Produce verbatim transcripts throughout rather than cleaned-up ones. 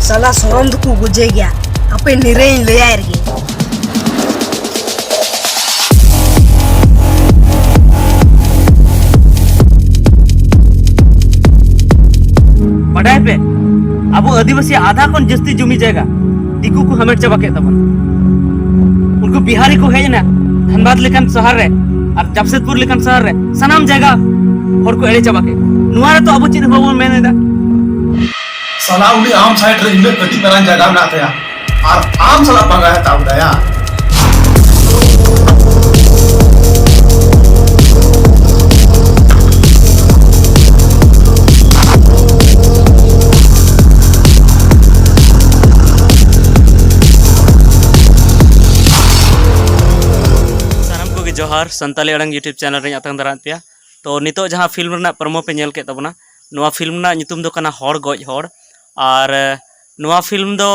ᱥᱟᱞᱟ ᱥᱚᱨᱚᱢ ᱫᱚᱠᱚ ᱜᱚᱡᱮ ᱜᱮᱭᱟ᱾ ᱦᱟᱯᱮ ᱱᱤᱨᱟᱹᱭᱤᱧ ᱞᱟᱹᱭᱟᱭ ᱨᱮᱜᱮ᱾ ᱵᱟᱰᱟᱭ ᱯᱮ, ᱟᱵᱚ ᱟᱹᱫᱤᱵᱟᱹᱥᱤ ᱟᱫᱷᱟ ᱠᱷᱚᱱ ᱡᱟᱹᱥᱛᱤ ᱡᱩᱢᱤ ᱡᱟᱭᱜᱟ ᱫᱤᱠᱩ ᱠᱚ ᱦᱟᱢᱮᱴ ᱪᱟᱵᱟ ᱠᱮᱫ ᱛᱟᱵᱚᱱᱟ᱾ ᱩᱱᱠᱩ ᱵᱤᱦᱟᱨᱤ ᱠᱚ ᱦᱮᱡ ᱮᱱᱟ ᱫᱷᱟᱱᱵᱟᱫᱽ ᱞᱮᱠᱟᱱ ᱥᱚᱦᱚᱨ ᱨᱮ ᱟᱨ ᱡᱟᱢᱥᱮᱫᱽᱯᱩᱨ ᱞᱮᱠᱟᱱ ᱥᱚᱦᱚᱨ ᱨᱮ, ᱥᱟᱱᱟᱢ ᱡᱟᱭᱜᱟ ᱦᱚᱲ ᱠᱚ ᱮᱲᱮ ᱪᱟᱵᱟ ᱠᱮᱫ᱾ ᱱᱚᱣᱟ ᱨᱮᱛᱚ ᱟᱵᱚ ᱪᱮᱫ ᱦᱚᱸ ᱵᱟᱵᱚᱱ ᱢᱮᱱ ᱮᱫᱟ᱾ ᱥᱟᱞᱟ ᱩᱱᱤ ᱟᱢ ᱥᱟᱭᱤᱰ ᱨᱮ ᱤᱱᱟᱹᱜ ᱠᱟᱹᱴᱤᱡ ᱢᱟᱨᱟᱝ ᱡᱟᱭᱜᱟ ᱢᱮᱱᱟᱜ ᱛᱟᱭᱟ ᱟᱨ ᱟᱢ ᱥᱟᱞᱟᱜ ᱯᱟᱸᱜᱟ ᱦᱟᱛᱟᱣ ᱠᱮᱫᱟᱭᱟ᱾ ᱥᱟᱱᱟᱢ ᱠᱚᱜᱮ ᱡᱚᱦᱟᱨ, ᱥᱟᱱᱛᱟᱞᱤ ᱟᱲᱟᱝ YouTube ᱪᱮᱱᱮᱞ ᱨᱮᱧ ᱟᱛᱟᱝ ᱫᱟᱨᱟᱢ ᱯᱮᱭᱟ᱾ ᱛᱚ ᱱᱤᱛᱚᱜ ᱡᱟᱦᱟᱸ ᱯᱷᱤᱞᱢ ᱨᱮᱱᱟᱜ ᱯᱨᱳᱢᱳ ᱯᱮ ᱧᱮᱞ ᱠᱮᱫ ᱛᱟᱵᱚᱱᱟ, ᱱᱚᱣᱟ ᱯᱷᱤᱞᱢ ᱨᱮᱱᱟᱜ ᱧᱩᱛᱩᱢ ᱫᱚ ᱠᱟᱱᱟ ᱦᱚᱲ ᱜᱚᱡ ᱦᱚᱲ᱾ ᱟᱨ ᱱᱚᱣᱟ ᱯᱷᱤᱞᱢ ᱫᱚ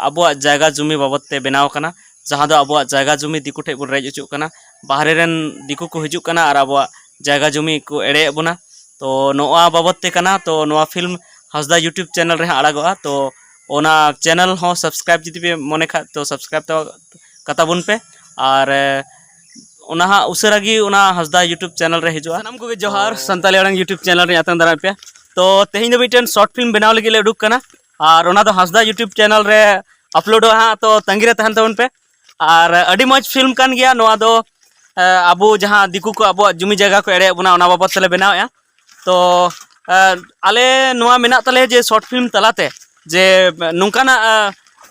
ᱟᱵᱚᱣᱟᱜ ᱡᱟᱭᱜᱟ ᱡᱩᱢᱤ ᱵᱟᱵᱚᱫ ᱛᱮ ᱵᱮᱱᱟᱣ ᱠᱟᱱᱟ, ᱡᱟᱦᱟᱸ ᱫᱚ ᱟᱵᱚᱣᱟᱜ ᱡᱟᱭᱜᱟ ᱡᱩᱢᱤ ᱫᱤᱠᱩ ᱴᱷᱮᱡ ᱵᱚᱱ ᱨᱮᱡ ᱦᱚᱪᱚᱜ ᱠᱟᱱᱟ᱾ ᱵᱟᱦᱨᱮ ᱨᱮᱱ ᱫᱤᱠᱩ ᱠᱚ ᱦᱤᱡᱩᱜ ᱠᱟᱱᱟ ᱟᱨ ᱟᱵᱚᱣᱟᱜ ᱡᱟᱭᱜᱟ ᱡᱩᱢᱤ ᱠᱚ ᱮᱲᱮᱭᱮᱫ ᱵᱚᱱᱟ᱾ ᱛᱚ ᱱᱚᱣᱟ ᱵᱟᱵᱚᱫ ᱛᱮ ᱠᱟᱱᱟ᱾ ᱛᱚ ᱱᱚᱣᱟ ᱯᱷᱤᱞᱢ ᱦᱟᱸᱥᱫᱟ YouTube ᱪᱮᱱᱮᱞ ᱨᱮ ᱦᱟᱸᱜ ᱟᱲᱟᱜᱚᱜᱼᱟ᱾ ᱛᱚ ᱚᱱᱟ ᱪᱮᱱᱮᱞ ᱦᱚᱸ ᱥᱟᱵᱥᱠᱨᱟᱭᱤᱵ ᱡᱩᱫᱤ ᱯᱮ ᱢᱚᱱᱮ ᱠᱷᱟᱡ, ᱛᱚ ᱥᱟᱵᱥᱠᱨᱟᱭᱤᱵ ᱛᱟ-, ᱠᱟᱛᱟ ᱵᱚᱱ ᱯᱮ᱾ ᱟᱨ ᱚᱱᱟ ᱦᱟᱸᱜ ᱩᱥᱟᱹᱨᱟ ᱜᱮ ᱚᱱᱟ ᱦᱟᱸᱥᱫᱟ YouTube ᱪᱮᱱᱮᱞ ᱨᱮ ᱦᱤᱡᱩᱜᱼᱟ᱾ ᱥᱟᱱᱟᱢ ᱠᱚᱜᱮ ᱡᱚᱦᱟᱨ, ᱥᱟᱱᱛᱟᱞᱤ ᱟᱲᱟᱝ YouTube ᱪᱮᱱᱮᱞ ᱨᱮ ᱟᱛᱟᱝ ᱫᱟᱨᱟᱢ ᱯᱮᱭᱟ᱾ ᱛᱚ ᱛᱮᱦᱮᱧ ᱫᱚ ᱢᱤᱫᱴᱮᱱ ᱥᱚᱨᱴ ᱯᱷᱤᱞᱢ ᱵᱮᱱᱟᱣ ᱞᱟᱹᱜᱤᱫ ᱞᱮ ᱩᱰᱩᱠ ᱠᱟᱱᱟ, ᱟᱨ ᱚᱱᱟ ᱫᱚ ᱦᱟᱸᱥᱫᱟ YouTube ᱪᱮᱱᱮᱞ ᱨᱮ ᱟᱯᱞᱳᱰᱚᱜᱼᱟ ᱦᱟᱸᱜ᱾ ᱛᱚ ᱛᱟᱺᱜᱤ ᱨᱮ ᱛᱟᱦᱮᱱ ᱛᱟᱵᱚᱱ ᱯᱮ᱾ ᱟᱨ ᱟᱹᱰᱤ ᱢᱚᱡᱽ ᱯᱷᱤᱞᱢ ᱠᱟᱱ ᱜᱮᱭᱟ ᱱᱚᱣᱟ ᱫᱚ᱾ ᱮ, ᱟᱵᱚ ᱡᱟᱦᱟᱸ ᱫᱤᱠᱩ ᱠᱚ ᱟᱵᱚᱣᱟᱜ ᱡᱩᱢᱤ ᱡᱟᱭᱜᱟ ᱠᱚ ᱮᱲᱮᱭᱮᱫ ᱵᱚᱱᱟ, ᱚᱱᱟ ᱵᱟᱵᱚᱫ ᱛᱮᱞᱮ ᱵᱮᱱᱟᱣᱮᱫᱼᱟ᱾ ᱛᱚ ᱮ, ᱟᱞᱮ ᱱᱚᱣᱟ ᱢᱮᱱᱟᱜ ᱛᱟᱞᱮᱭᱟ ᱡᱮ ᱥᱚᱨᱴ ᱯᱷᱤᱞᱢ ᱛᱟᱞᱟᱛᱮ ᱡᱮ ᱱᱚᱝᱠᱟᱱᱟᱜ ᱮ,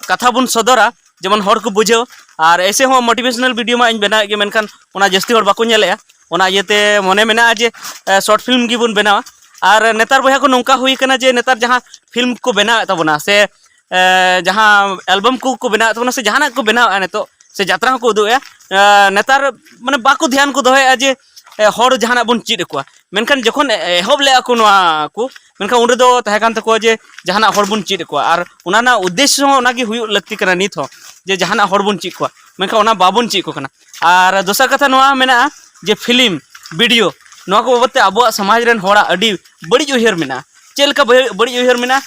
ᱠᱟᱛᱷᱟ ᱵᱚᱱ ᱥᱚᱫᱚᱨᱟ, ᱡᱮᱢᱚᱱ ᱦᱚᱲ ᱠᱚ ᱵᱩᱡᱷᱟᱹᱣ᱾ ᱟᱨ ᱮᱭᱥᱮ ᱦᱚᱸ ᱢᱳᱴᱤᱵᱷᱮᱥᱚᱱᱟᱞ ᱵᱷᱤᱰᱤᱭᱳ ᱢᱟ ᱤᱧ ᱵᱮᱱᱟᱣᱮᱫ ᱜᱮ, ᱢᱮᱱᱠᱷᱟᱱ ᱚᱱᱟ ᱡᱟᱹᱥᱛᱤ ᱦᱚᱲ ᱵᱟᱠᱚ ᱧᱮᱞᱮᱫᱼᱟ᱾ ᱚᱱᱟ ᱤᱭᱟᱹᱛᱮ ᱢᱚᱱᱮ ᱢᱮᱱᱟᱜᱼᱟ ᱡᱮ ᱮ, ᱥᱚᱨᱴ ᱯᱷᱤᱞᱢ ᱜᱮᱵᱚᱱ ᱵᱮᱱᱟᱣᱟ᱾ ᱟᱨ ᱱᱮᱛᱟᱨ ᱵᱚᱭᱦᱟ ᱠᱚ ᱱᱚᱝᱠᱟ ᱦᱩᱭ ᱠᱟᱱᱟ ᱡᱮ ᱱᱮᱛᱟᱨ ᱡᱟᱦᱟᱸ ᱯᱷᱤᱞᱢ ᱠᱚ ᱵᱮᱱᱟᱣᱮᱫ ᱛᱟᱵᱚᱱᱟ ᱥᱮ ᱮ, ᱡᱟᱦᱟᱸ ᱮᱞᱵᱟᱢ ᱠᱚ ᱠᱚ ᱵᱮᱱᱟᱣᱮᱫ ᱛᱟᱵᱚᱱᱟ ᱥᱮ ᱡᱟᱦᱟᱱᱟᱜ ᱠᱚ ᱵᱮᱱᱟᱣᱮᱫᱼᱟ ᱱᱤᱛᱚᱜ, ᱥᱮ ᱡᱟᱛᱨᱟ ᱦᱚᱸᱠᱚ ᱩᱫᱩᱜ ᱮᱫᱼᱟ, ᱮ, ᱱᱮᱛᱟᱨ ᱢᱟᱱᱮ ᱵᱟᱠᱚ ᱫᱷᱮᱭᱟᱱ ᱠᱚ ᱫᱚᱦᱚᱭᱮᱫᱼᱟ ᱡᱮ ᱮ, ᱦᱚᱲ ᱡᱟᱦᱟᱱᱟᱜ ᱵᱚᱱ ᱪᱮᱫ ᱟᱠᱚᱣᱟ᱾ ᱢᱮᱱᱠᱷᱟᱱ ᱡᱚᱠᱷᱚᱱ ᱮ-, ᱮᱦᱚᱵ ᱞᱮᱫᱼᱟ ᱠᱚ ᱱᱚᱣᱟ ᱠᱚ, ᱢᱮᱱᱠᱷᱟᱱ ᱩᱱ ᱨᱮᱫᱚ ᱛᱟᱦᱮᱸ ᱠᱟᱱ ᱛᱟᱠᱚᱣᱟ ᱡᱮ ᱡᱟᱦᱟᱱᱟᱜ ᱦᱚᱲ ᱵᱚᱱ ᱪᱮᱫ ᱟᱠᱚᱣᱟ, ᱟᱨ ᱚᱱᱟ ᱨᱮᱱᱟᱜ ᱩᱫᱽᱫᱮᱥᱥᱚ ᱦᱚᱸ ᱚᱱᱟᱜᱮ ᱦᱩᱭᱩᱜ ᱞᱟᱹᱠᱛᱤ ᱠᱟᱱᱟ ᱱᱤᱛ ᱦᱚᱸ, ᱡᱮ ᱡᱟᱦᱟᱱᱟᱜ ᱦᱚᱲ ᱵᱚᱱ ᱪᱮᱫ ᱠᱚᱣᱟ, ᱢᱮᱱᱠᱷᱟᱱ ᱚᱱᱟ ᱵᱟᱵᱚᱱ ᱪᱮᱫ ᱠᱚ ᱠᱟᱱᱟ᱾ ᱟᱨ ᱫᱚᱥᱟᱨ ᱠᱟᱛᱷᱟ ᱱᱚᱣᱟ ᱢᱮᱱᱟᱜᱼᱟ ᱡᱮ ᱯᱷᱤᱞᱢ, ᱵᱷᱤᱰᱤᱭᱳ, ᱱᱚᱣᱟ ᱠᱚ ᱵᱟᱵᱚᱫ ᱛᱮ ᱟᱵᱚᱣᱟᱜ ᱥᱚᱢᱟᱡᱽ ᱨᱮᱱ ᱦᱚᱲᱟᱜ ᱟᱹᱰᱤ ᱵᱟᱹᱲᱤᱡ ᱩᱭᱦᱟᱹᱨ ᱢᱮᱱᱟᱜᱼᱟ᱾ ᱪᱮᱫ ᱞᱮᱠᱟ ᱵᱟᱹᱲᱤᱡ ᱩᱭᱦᱟᱹᱨ ᱢᱮᱱᱟᱜᱼᱟ?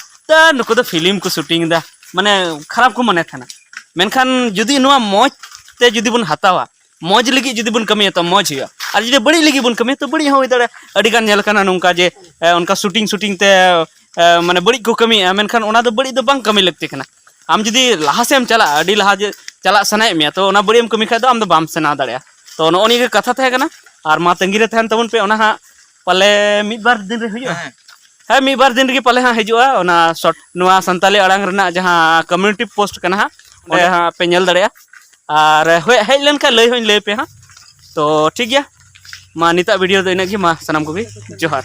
ᱱᱩᱠᱩ ᱫᱚ ᱯᱷᱤᱞᱢ ᱠᱚ ᱥᱩᱴᱤᱝ ᱮᱫᱟ, ᱢᱟᱱᱮ ᱠᱷᱟᱨᱟᱯ ᱠᱚ ᱢᱚᱱᱮ ᱛᱟᱦᱮᱱᱟ᱾ ᱢᱮᱱᱠᱷᱟᱱ ᱡᱩᱫᱤ ᱱᱚᱣᱟ ᱢᱚᱡᱽ ᱛᱮ ᱡᱩᱫᱤ ᱵᱚᱱ ᱦᱟᱛᱟᱣᱟ, ᱢᱚᱡᱽ ᱞᱟᱹᱜᱤᱫ ᱡᱩᱫᱤ ᱵᱚᱱ ᱠᱟᱹᱢᱤᱭᱟ, ᱛᱚ ᱢᱚᱡᱽ ᱦᱩᱭᱩᱜᱼᱟ᱾ ᱟᱨ ᱡᱩᱫᱤ ᱵᱟᱹᱲᱤᱡ ᱞᱟᱹᱜᱤᱫ ᱵᱚᱱ ᱠᱟᱹᱢᱤᱭᱟ, ᱛᱚ ᱵᱟᱹᱲᱤᱡ ᱦᱚᱸ ᱦᱩᱭ ᱫᱟᱲᱮᱭᱟᱜᱼᱟ᱾ ᱟᱹᱰᱤ ᱜᱟᱱ ᱧᱮᱞ ᱠᱟᱱᱟ ᱱᱚᱝᱠᱟ ᱡᱮ ᱮ, ᱚᱱᱠᱟ ᱥᱩᱴᱤᱝ ᱥᱩᱴᱤᱝ ᱛᱮ ᱮ, ᱢᱟᱱᱮ ᱵᱟᱹᱲᱤᱡ ᱠᱚ ᱠᱟᱹᱢᱤᱭᱮᱫᱼᱟ, ᱢᱮᱱᱠᱷᱟᱱ ᱚᱱᱟ ᱫᱚ ᱵᱟᱹᱲᱤᱡ ᱫᱚ ᱵᱟᱝ ᱠᱟᱹᱢᱤ ᱞᱟᱹᱠᱛᱤ ᱠᱟᱱᱟ᱾ ᱟᱢ ᱡᱩᱫᱤ ᱞᱟᱦᱟ ᱥᱮᱫ ᱮᱢ ᱪᱟᱞᱟᱜᱼᱟ, ᱟᱹᱰᱤ ᱞᱟᱦᱟ ᱡᱮ ᱪᱟᱞᱟᱜ ᱥᱟᱱᱟᱭᱮᱫ ᱢᱮᱭᱟ, ᱛᱚ ᱚᱱᱟ ᱵᱟᱹᱲᱤᱡ ᱮᱢ ᱠᱟᱹᱢᱤ ᱠᱷᱟᱡ ᱫᱚ ᱟᱢ ᱫᱚ ᱵᱟᱢ ᱥᱮᱱᱟ ᱫᱟᱲᱮᱭᱟᱜᱼᱟ᱾ ᱛᱚ ᱱᱚᱜᱼᱚ ᱱᱤᱭᱟᱹ ᱜᱮ ᱠᱟᱛᱷᱟ ᱛᱟᱦᱮᱸ ᱠᱟᱱᱟ᱾ ᱟᱨ ᱢᱟ ᱛᱟᱺᱜᱤ ᱨᱮ ᱛᱟᱦᱮᱱ ᱛᱟᱵᱚᱱ ᱯᱮ, ᱚᱱᱟ ᱦᱟᱸᱜ ᱯᱟᱞᱮ ᱢᱤᱫ ᱵᱟᱨ ᱫᱤᱱ ᱨᱮ ᱦᱩᱭᱩᱜᱼᱟ᱾ ᱦᱮᱸ᱾ ᱦᱮᱸ, ᱢᱤᱫ ᱵᱟᱨ ᱫᱤᱱ ᱨᱮᱜᱮ ᱯᱟᱞᱮ ᱦᱟᱸᱜ ᱦᱤᱡᱩᱜᱼᱟ ᱚᱱᱟ ᱥᱚᱨᱴ, ᱱᱚᱣᱟ ᱥᱟᱱᱛᱟᱞᱤ ᱟᱲᱟᱝ ᱨᱮᱱᱟᱜ ᱡᱟᱦᱟᱸ ᱠᱚᱢᱤᱭᱩᱱᱤᱴᱤ ᱯᱳᱥᱴ ᱠᱟᱱᱟ ᱦᱟᱸᱜ, ᱚᱸᱰᱮ ᱚᱸᱰᱮ? ᱦᱟᱸᱜ ᱯᱮ ᱧᱮᱞ ᱫᱟᱲᱮᱭᱟᱜᱼᱟ᱾ ᱟᱨ ᱦᱳᱭ, ᱦᱮᱡ ᱞᱮᱱᱠᱷᱟᱱ ᱞᱟᱹᱭ ᱦᱚᱸᱧ ᱞᱟᱹᱭ ᱟᱯᱮᱭᱟ ᱦᱟᱸᱜ᱾ ᱛᱚ ᱴᱷᱤᱠ ᱜᱮᱭᱟ, ᱢᱟ ᱱᱤᱛᱟᱜ ᱵᱷᱤᱰᱤᱭᱳ ᱫᱚ ᱤᱱᱟᱹᱜ ᱜᱮ, ᱢᱟ ᱥᱟᱱᱟᱢ ᱠᱚᱜᱮ ᱡᱚᱦᱟᱨ᱾